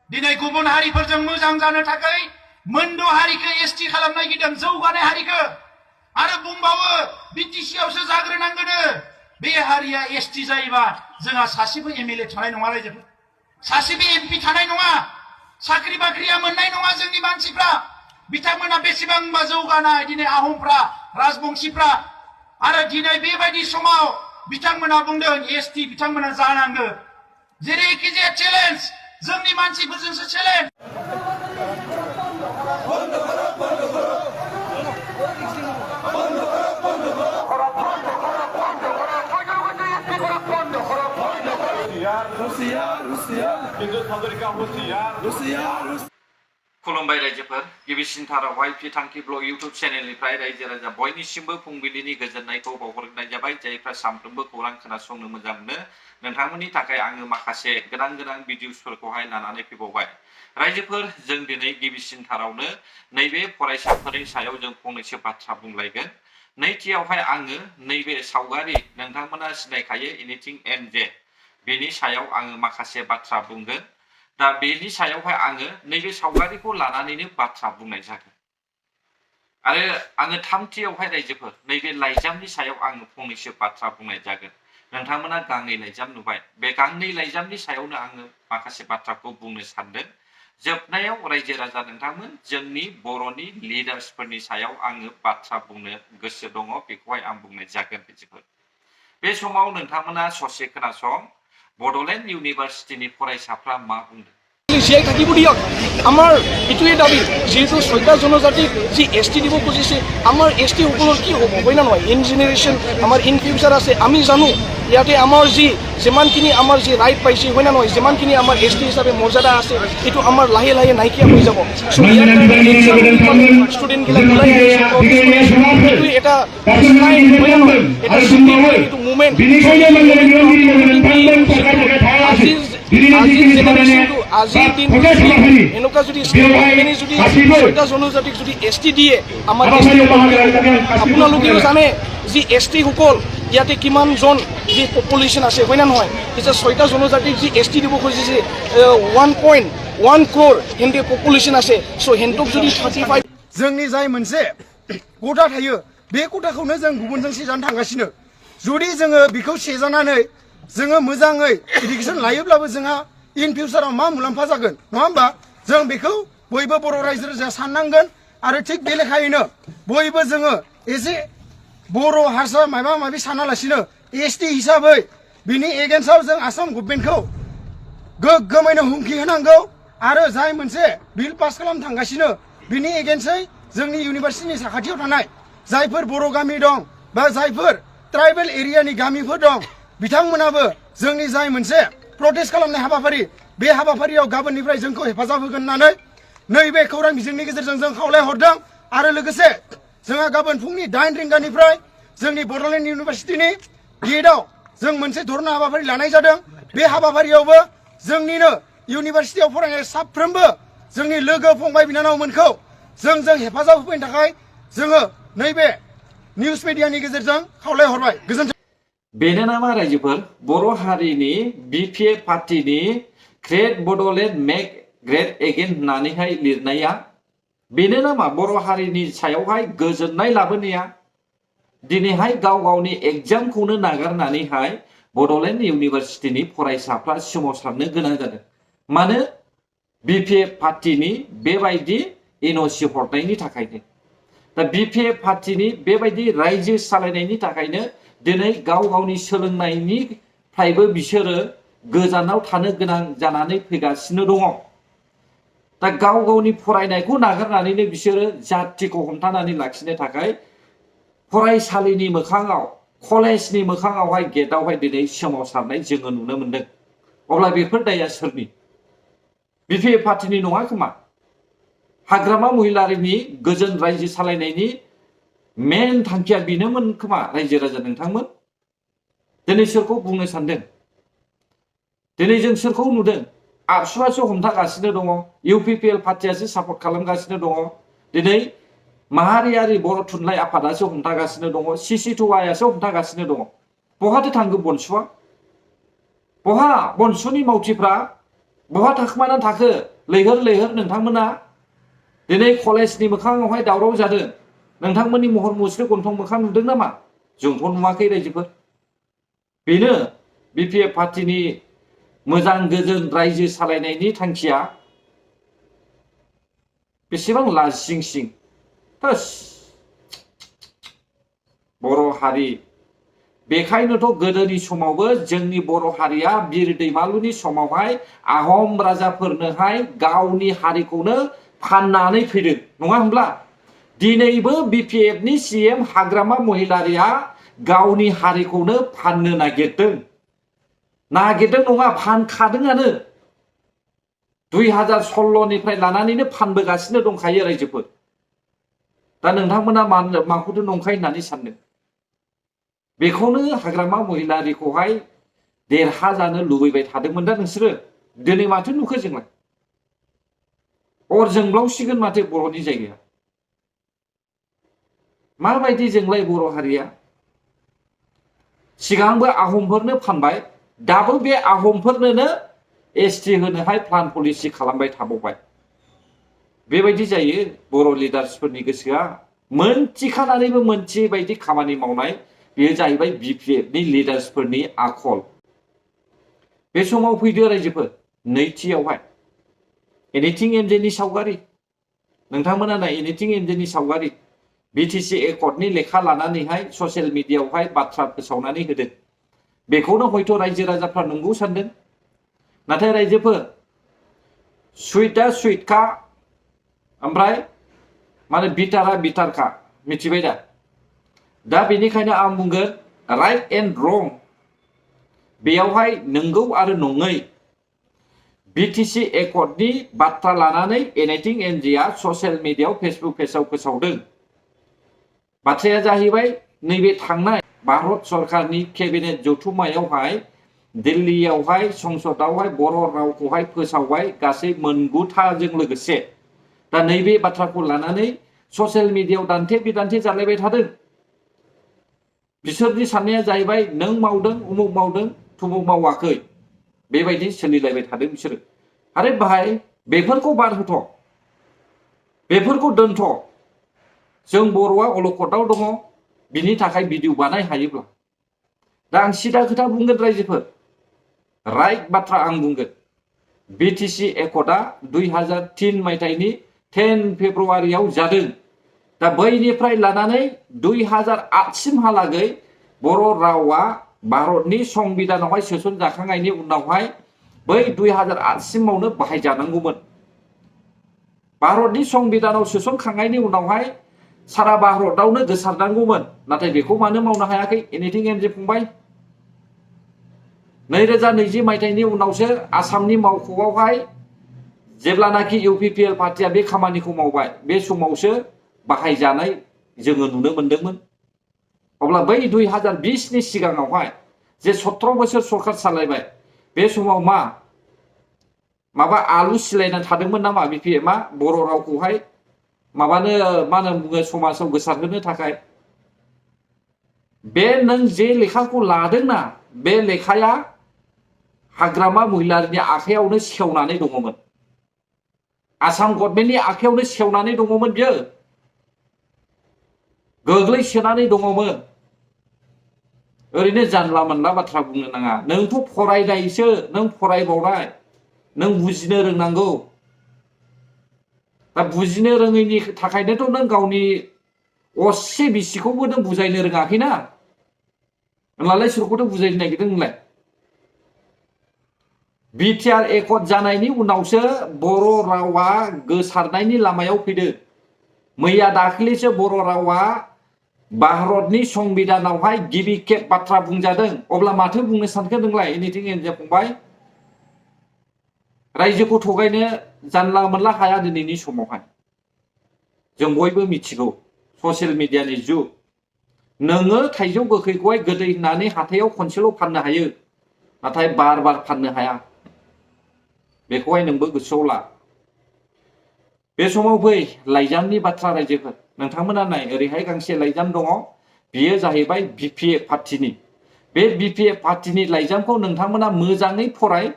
दिनै गुबुन हारिफोरजों मोजां जानो थाखाय मोनद' हारिखौ एसटि खालामनो नागिरदों जौगानाय हारिखौ आरो बुंबावो बिटिसि आवसो जाग्रोनांगोन बे हारिया एसटि जायोबा जोंहा सासेबो एमएलए थानाय नङा रायजोफोर सासेबो एमपि थानाय नङा साख्रि बाख्रिया मोननाय नङा जोंनि मानसिफ्रा बिथांमोना बेसेबांबा जौगानाय दिनै आहमफ्रा राजबंशीफ्रा आरो दिनै बेबायदि समाव बिथांमोना बुंदों एसटि बिथांमोना जानांगौ जेरैखि जाया चेलेन्ज जोंनि मानसिफोरजोंसो चेलेन्ज खुलुमबाय रायजोफोर गिबिसिनथारावहाय फिथांखि ब्लग इउटुब चेनेलनिफ्राय रायजो राजा बयनिसिमबो फुंबिलिनि गोजोननायखौ बावहरनाय जाबाय जायफ्रा सानफ्रोमबो खौरां खोनासंनो मोजां मोनो नोंथांमोननि थाखाय आङो माखासे गोदान भिडिअसफोरखौहाय लानानै फैबावबाय रायजोफोर जों दिनै गिबिसिनथारावनो नैबे फरायसाफोरनि सायाव जों फंनैसो बाथ्रा बुंलायगोन नैथियावहाय आङो नैबे सावगारि नोंथांमोना सिनायखायो एनिथिं एन्ड जे बेनि सायाव आङो माखासे बाथ्रा बुंगोन दा बेनि सायावहाय आङो नैबे सावगारिखौ लानानैनो बाथ्रा बुंनाय जागोन आरो आङो थामथियावहाय रायजोफोर नैबे लाइजामनि सायाव आङो फंनैसो बाथ्रा बुंनाय जागोन नोंथांमोना गांनै लाइजाम नुबाय बे गांनै लाइजामनि सायावनो आङो माखासे बाथ्राखौ बुंनो सानदों जोबनायाव रायजो राजा नोंथांमोन जोंनि बर'नि लिडार्सफोरनि सायाव आङो बाथ्रा बुंनो गोसो दङ बेखौहाय आं बुंनाय जागोन रायजोफोर बे समाव नोंथांमोना ससे खोनासं बड'लेण्ड इउनिभार्सिटिनि फरायसाफ्रा मा बुंदों জীয়াই থাকিব দিয়ক আমাৰ এইটোৱে দাবী যেহেতু ৬টা জনজাতিক যি এছটি দিব খুজিছে আমাৰ এছটি সকলৰ কি হ'ব হয় না নহয় ইন জেনেৰেশ্যন আমাৰ ইন ফিউচাৰ আছে আমি জানো ইয়াতে আমাৰ যিমানখিনি আমাৰ যি ৰাইট পাইছে হয় না নহয় যিমানখিনি আমাৰ এছটি হিচাপে মৰ্যাদা আছে এইটো আমাৰ লাহে লাহে নাইকিয়া হৈ যাব ষ্টুডেণ্টবিলাক ওলাই আহিছে এইটোৱে এটা হয় না নহয় এটা এইটো মুভমেণ্ট আজিৰ জেনেৰেশ্যনটো আজিৰ দিনটো এনেকুৱা যদি যদি ৬টা জনজাতিক যদি এছটি দিয়ে আমাৰ এছটি আপোনালোকেও জানে যি এছটিসকল ইয়াতে কিমানজন যি পপুলেশ্যন আছে হয় না নহয় এতিয়া ৬টা জনজাতিক যি এছটি দিব খুজিছে 1.1 crore হিন্দী পপুলেশ্যন আছে চ' হেন্তক যদি 35 जोंनि जाय मोनसे गथा थायो बे गथाखौनो जों गुबुनजों सेजानो थांगासिनो जुदि जोङो बेखौ सेजानानै जोङो मोजाङै एडुकेसन लायोब्लाबो जोंहा इन फिउचाराव मा मुलाम्फा जागोन नङा होमबा जों बेखौ बयबो बर' रायजो राजाया साननांगोन आरो थिग बे लेखायैनो बयबो जोङो एसे बर' हारसा माबा माबि सानालासिनो एसटि हिसाबै बिनि एगेन्स्टआव जों आसाम गभर्नमेन्टखौ गोग्गोमैनो हुमखि होनांगौ आरो जाय मोनसे बिल पास खालामनो थांगासिनो बिनि एगेन्स्टै जोंनि इउनिभार्सिटिनि साखाथियाव थानाय जायफोर बर' गामि दं बा जायफोर ट्राइबेल एरियानि गामिफोर दं बिथांमोनाबो जोंनि जाय मोनसे प्रटेस्ट खालामनाय हाबाफारि बे हाबाफारियाव गाबोननिफ्राय जोंखौ हेफाजाब होगोन होननानै नैबे खौरां बिजोंनि गेजेरजों जों खावलायहरदों आरो लोगोसे जोंहा गाबोन फुंनि 8 रिंगानिफ्राय जोंनि बड'लेण्ड इउनिभार्सिटिनि गेटआव जों मोनसे धरना हाबाफारि लानाय जादों बे हाबाफारियावबो जोंनिनो इउनिभार्सिटियाव फरायनाय साफ्रोमबो जोंनि लोगो फंबाय बिनानावमोनखौ जों हेफाजाब होफैनो थाखाय जोङो नैबे निउस मिडियानि गेजेरजों खावलायहरबाय गोजोन्थों बेनो नामा रायजोफोर बर' हारिनि बिपिएफ पार्टिनि great Bodoland make great again होननानैहाय लिरनाया बेनो नामा बर' हारिनि सायावहाय गोजोननाय लाबोनाया दिनैहाय गाव गावनि एग्जामखौनो नागारनानैहाय बड'लेण्ड इउनिभार्सिटिनि फरायसाफ्रा सोमावसारनो गोनां जादों मानो बिपिएफ पार्टिनि बेबायदि एनअसि हरनायनि थाखायनो दा बिपिएफ पार्टिनि बेबायदि रायजो सालायनायनि थाखायनो दिनै गाव गावनि सोलोंनायनिफ्रायबो बिसोरो गोजानाव थानो गोनां जानानै फैगासिनो दङ दा गाव गावनि फरायनायखौ नागारनानैनो बिसोरो जातिखौ हमथानानै लाखिनो थाखाय फरायसालिनि मोखाङाव कलेजनि मोखाङावहाय गेटआवहाय दिनै सोमावसारनाय जोङो नुनो मोनदों अब्ला बेफोर दाया सोरनि बिपिएफ पार्टिनि नङा खोमा हाग्रामा महिलारिनि गोजोन रायजो सालायनायनि मेन थांखिया बेनोमोन खोमा रायजो राजा नोंथांमोन दिनै सोरखौ बुंनो सानदों दिनै जों सोरखौ नुदों आबसुआसो हमथागासिनो दङ इउपिपिएल पार्टियासो सापर्ट खालामगासिनो दङ दिनै माहारियारि बर' थुनलाइ आफादासो हमथागासिनो दङ सिसिटुआयासो हमथागासिनो दङ बहाथो थांगौ बनसुआ बहा बनसुनि मावथिफ्रा बहा थाखोमानानै थाखो लैहोर लैहोर नोंथांमोना दिनै कलेजनि मोखाङावहाय दावराव जादों नोंथांमोननि महर मुस्रि गन्थं मोखां नुदों नामा जोंथ' नुवाखै रायजोफोर बेनो बिपिएफ पार्टिनि मोजां गोजोन रायजो सालायनायनि थांखिया बेसेबां लाजिंसिं थोस बर' हारि बेखायनोथ' गोदोनि समावबो जोंनि बर' हारिया बिर दैमालुनि समावहाय आहम राजाफोरनोहाय गावनि हारिखौनो फाननानै फैदों नङा होनब्ला दिनैबो बिपिएफनि सीएम हाग्रामा महिलारिया गावनि हारिखौनो फाननो नागिरदों नङा फानखादोंआनो 2016 लानानैनो फानबोगासिनो दंखायो रायजोफोर दा नोंथांमोना माखौथो नंखाय होननानै सानदों बेखौनो हाग्रामा महिलारिखौहाय देरहाजानो लुबैबाय थादोंमोन दा नोंसोरो दिनै माथो नुखो जोंलाय अर जोंब्लावसिगोन माथो बर'नि जायगाया माबायदि जोंलाय बर' हारिया सिगांबो आहमफोरनो फानबाय दाबो बे आहमफोरनोनो एसटि होनोहाय प्लान पलिसि खालामबाय थाबावबाय बेबायदि जायो बर' लिडार्सफोरनि गोसोआ मोनथिखानानैबो मोनथियै बायदि खामानि मावनाय बेयो जाहैबाय बिपिएफनि लिडार्सफोरनि आखल बे समाव फैदो रायजोफोर नैथियावहाय एनिथिं एमजेनि सावगारि नोंथांमोना नाय एनिथिं एमजेनि सावगारि बिटिसि एकर्डनि लेखा लानानैहाय ससियेल मिडियायावहाय बाथ्रा फोसावनानै होदों बेखौनो हयथ' रायजो राजाफ्रा नंगौ सानदों नाथाय रायजोफोर सुइटआ सुइटखा ओमफ्राय माने बिटारा बिटारखा मिथिबाय दा बेनिखायनो आं बुंगोन राइट एन्ड रं बेयावहाय नंगौ आरो नङै बिटिसि एकर्डनि बाथ्रा लानानै एनिथिं एमजेआ ससियेल मिडियायाव फेसबुक पेजाव फोसावदों बाथ्राया जाहैबाय नैबे थांनाय भारत सरकारनि केबिनेट जथुम्मायावहाय दिल्लीयावहाय संसदआवहाय बर' रावखौहाय फोसावबाय गासै मोनगुथाजों लोगोसे दा नैबे बाथ्राखौ लानानै ससियेल मिडियायाव दान्थे बिदान्थे जालायबाय थादों बिसोरनि साननाया जाहैबाय नों मावदों उमुक मावदों थुमुक मावाखै बेबायदि सोलिलायबाय थादों बिसोरो आरो बाहाय बेफोरखौ बारहोथ' बेफोरखौ दोनथ' जों बर'आ अलखदाव दङ बिनि थाखाय भिडिअ बानाय हायोब्ला दा आं सिदा खोथा बुंगोन रायजोफोर राइट बाथ्रा आं बुंगोन बिटिसि एकर्डआ 2003 मायथाइनि 10 फेब्रुवारियाव जादों दा बैनिफ्राय लानानै 2008 सिमहालागै बर' रावा भारतनि संबिधानावहाय सोसन जाखांनायनि उनावहाय बै 2008 सिमावनो बाहायजानांगौमोन भारतनि संबिधानाव सोसनखांनायनि उनावहाय सारा भारतआवनो गोसारनांगौमोन नाथाय बेखौ मानो मावनो हायाखै एनिथिं एमजे फंबाय 2020 मायथाइनि उनावसो आसामनि मावख'आवहाय जेब्लानाखि इउपिपिएल पार्टिया बे खामानिखौ मावबाय बे समावसो बाहायजानाय जोङो नुनो मोनदोंमोन अब्ला बै 2020 नि सिगाङावहाय जे 17 बोसोर सरकार सालायबाय बे समाव माबा आलु सिलायना थादोंमोन नामा बिपिएफआ बर' रावखौहाय माबानो मा होनना बुङो समाजाव गोसारहोनो थाखाय बे नों जे लेखाखौ लादोंना बे लेखाया हाग्रामा महिलारिनि आखायावनो सेवनानै दङमोन आसाम गभर्नमेन्टनि आखायावनो सेवनानै दङमोन बियो गोग्लैसोनानै दङमोन ओरैनो जानला मोनला बाथ्रा बुंनो नाङा नोंथ' फरायनायसो नों फरायबावनाय नों बुजिनो रोंनांगौ दा बुजिनो रोङैनि थाखायनोथ' नों गावनि असे बिसिखौबो नों बुजायनो रोङाखैना होनब्लालाय सोरखौथ' बुजायनो नागिरदों नोंलाय बिटिआर एकर्ड जानायनि उनावसो बर' रावा गोसारनायनि लामायाव फैदों मैया दाखालिसो बर' रावा भारतनि संबिधानावहाय गिबि खेब बाथ्रा बुंजादों अब्ला माथो बुंनो सानखो नोंलाय एनिथिं एमजे फंबाय रायजोखौ थगायनो जानला मोनला हाया दिनैनि समावहाय जों बयबो मिथिगौ ससियेल मिडियानि जुग नोङो थाइजौ गोखैखौहाय गोदै होननानै हाथायाव खनसेल' फाननो हायो नाथाय बार बार फाननो हाया बेखौहाय नोंबो गोसोआव ला बे समाव फै लाइजामनि बाथ्रा रायजोफोर नोंथांमोना नाय ओरैहाय गांसे लाइजाम दङ बेयो जाहैबाय बिपिएफ पार्टिनि बे बिपिएफ पार्टिनि लाइजामखौ नोंथांमोना मोजाङै फराय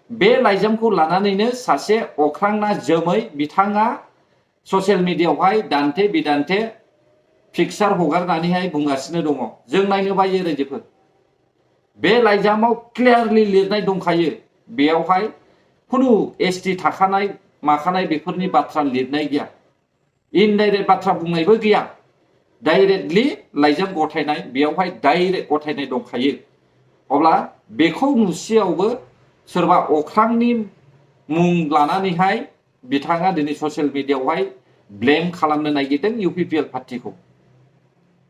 बे लाइजामखौ लानानैनो सासे अख्रांना जोमै बिथाङा ससियेल मिडियायावहाय दान्थे बिदान्थे पिक्सार हगारनानैहाय बुंगासिनो दङ। जों नायनो बायो रायजोफोर। बे लाइजामाव क्लियारलि लिरनाय दंखायो। बेयावहाय खुनु एसटि थाखानाय माखानाय बेफोरनि बाथ्रा लिरनाय गैया। इनडाइरेक्ट बाथ्रा बुंनायबो गैया। डाइरेक्टलि लाइजाम गथायनाय बेयावहाय डाइरेक्ट गथायनाय दंखायो। अब्ला बेखौ नुसेयावबो सोरबा अख्रांनि मुं लानानैहाय बिथाङा दिनै ससियेल मिडियायावहाय ब्लेम खालामनो नागिरदों इउपिपिएल पार्टिखौ।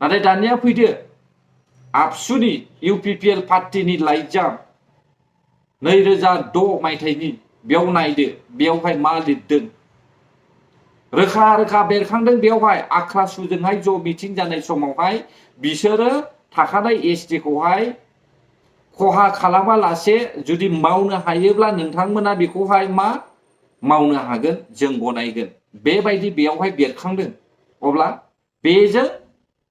नाथाय दानिया फैदो आबसुनि इउपिपिएल पार्टिनि लाइजाम 2006 मायथाइनि बेयाव नायदो बेयावहाय मा लिरदों। रोखा रोखा बेरखांदों बेयावहाय आख्रासुजोंहाय ज' मिटिं जानाय समावहाय बिसोरो थाखानाय एसटिखौहाय खहा खालामालासे जुदि मावनो हायोब्ला नोंथांमोना बेखौहाय मा मावनो हागोन जों गनायगोन। बेबायदि बेयावहाय बेरखांदों। अब्ला बेजों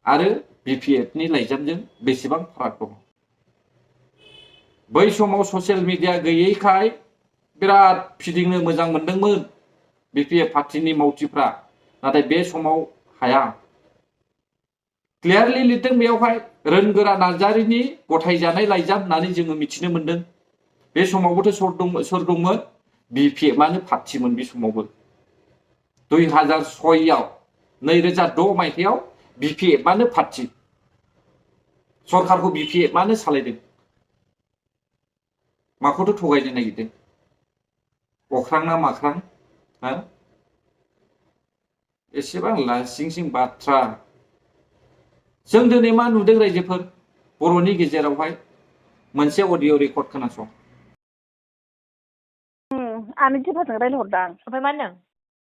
आरो बिपिएफनि लाइजामजों बेसेबां फाराग दं। बै समाव ससियेल मिडिया गैयैखाय बिराद फिदिंनो मोजां मोनदोंमोन बिपिएफ पार्टिनि मावथिफ्रा। नाथाय बे समाव हाया। क्लियारलि लिरदों बेयावहाय रोनगोरा नार्जारिनि गथायजानाय लाइजाम होननानै जोङो मिथिनो मोनदों। बे समावबोथ' सोर दंमोन? बिपिएफआनो पार्टिमोन बे समावबो। 2006 2006 मायथाइयाव बिपिएफआनो पार्टि। सरकारखौ बिपिएफआनो सालायदों। माखौथ' थगायनो नागिरदों? अख्रां ना माख्रां? हा? एसेबां लासिंसिं बाथ्रा। जों दिनै मा नुदों रायजोफोर? बर'नि गेजेरावहाय मोनसे अडिअ रेकर्ड खोनासं। आंनि जेभाजों रायलायहरदां। ओमफ्राय मा होनदों?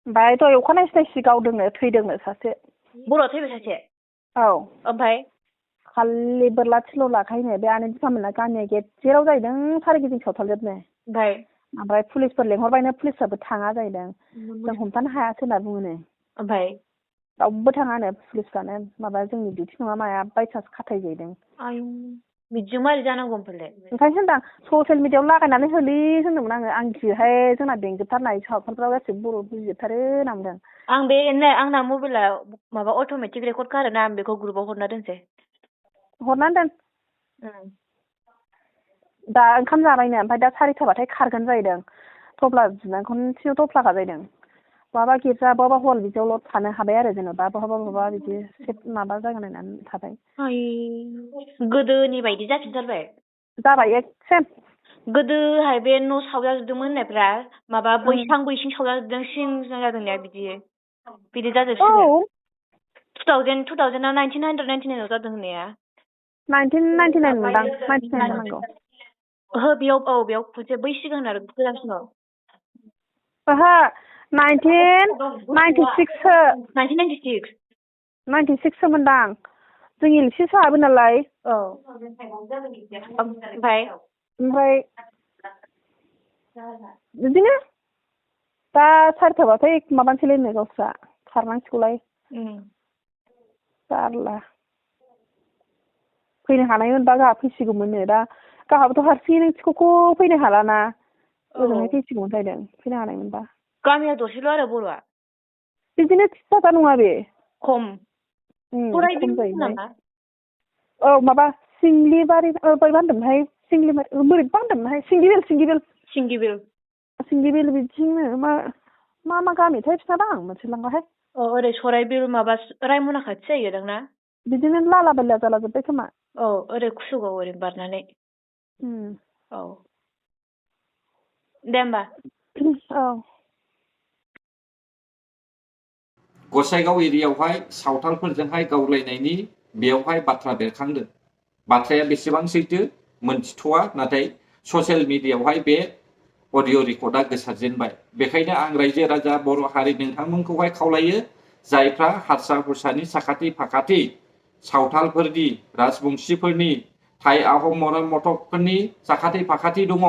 ओमफ्राय दहाय अखानायसि गावदोंनो थैदोंनो सासे। बर'आ थैबाय सासे? औ। ओमफ्राय? खालि बोरला थिल' लाखायोनो बे आनै दिफामोना गामिया गेजेराव जाहैदों सारिगिदिं सावथालजोबनो। ओमफ्राय पुलिसफोर लेंहरबायनो पुलिसफ्राबो थाङा जाहैदों। जों हमथानो हायासै होनना बुङोनो। ओमफ्राय? रावबो थाङानो पुलिसफ्रानो माबा जोंनि डिउटि नङा माया बायसान्स खाथाय जाहैदों। आयौ बिदिजों मारै जानांगौ ओमफ्रायलाय? ओंखायनो होनदां ससियेल मिडियायाव लागायनानै होलै होनदोंमोन आङो। आंखिहाय जोंना बेंजोबथारनाय सावथालफ्राव गासैबो बर' बुजिजोबथारो होनना बुंदों। आं बे आंना मबाइला माबा अट'मेटिक रेकर्ड खारोना आं बेखौ ग्रुपाव हरना दोनसै। हरनानै दोन। दा ओंखाम जाबायनो ओमफ्राय दा 4थाबाथाय खारगोन जाहैदों। थफ्ला बिनानै खनसेनो थफ्लाखा जाहैदों। बहाबा गिर्जा बहाबा हल बिदियावल' थानो हाबाय आरो जेनेबा बहाबा बिदि माबा जायगा नायनानै थाबाय। गोदोनि बायदि जाफिनथारबाय? जाबाय एसेम। गोदोहाय बे न' सावजाजोबदोंमोन होननायफ्रा माबा बैसिं सावजाजोबदों सिं जादोंनिया बिदि जाजोबसिगोन। 1999 जादों होननाया। 1999 मोनदां 99 जानांगौ। ओहो बेयाव खनसे बै सिगां आरो गोदानसिनाव। ओहो 1996सो। 96सो मोनदां। जों इलेक्सनसो हाबो नालाय। औ। ओमफ्राय बिदिनो दा 4थाबाथाय माबानोसैलायनो गावस्रा खारनांसिगौलाय। जारला। फैनो हानायमोनबा गाहा फैसिगौमोननो। दा गाहाबोथ' हारसिङै थिख'खौ फैनो हालाना। ओजोंहाय फैसिगौमोन जाहैदों फैनो हानायमोनबा। गामिया दसेल' आरो बर'आ? बिदिनो फिसाजा नङा बे। खम खम जाहैबाय। औ माबा सिंग्लिबारि बोरैबा होनदोंमोनहाय बोरैबा होनदोंमोनहाय सिंगिबिल बिदिनो मा गामिथाय फिसाबा आं मोनथिलांबाहाय। ओरै सराइबिल माबा रायमना खाथि जाहैदां ना? बिदिनो लाला बेला जाला जोब्बाय खोमा। औ ओरै कुसुगाव ओरै बारनानै। औ दे होमबा। औ। गसाइगाव एरियायावहाय सावथालफोरजोंहाय गावलायनायनि बेयावहाय बाथ्रा बेरखांदों। बाथ्राया बेसेबां सैथो मोनथिथ'वा। नाथाय ससियेल मिडियायावहाय बे अडिअ रेकर्डआ गोसारजेनबाय। बेखायनो आं रायजो राजा बर' हारि नोंथांमोनखौहाय खावलायो जायफ्रा हारसा हुरसानि साखाथि फाखाथि सावथालफोरनि राजबंशिफोरनि थाइ आहम मरान मथकफोरनि साखाथि फाखाथि दङ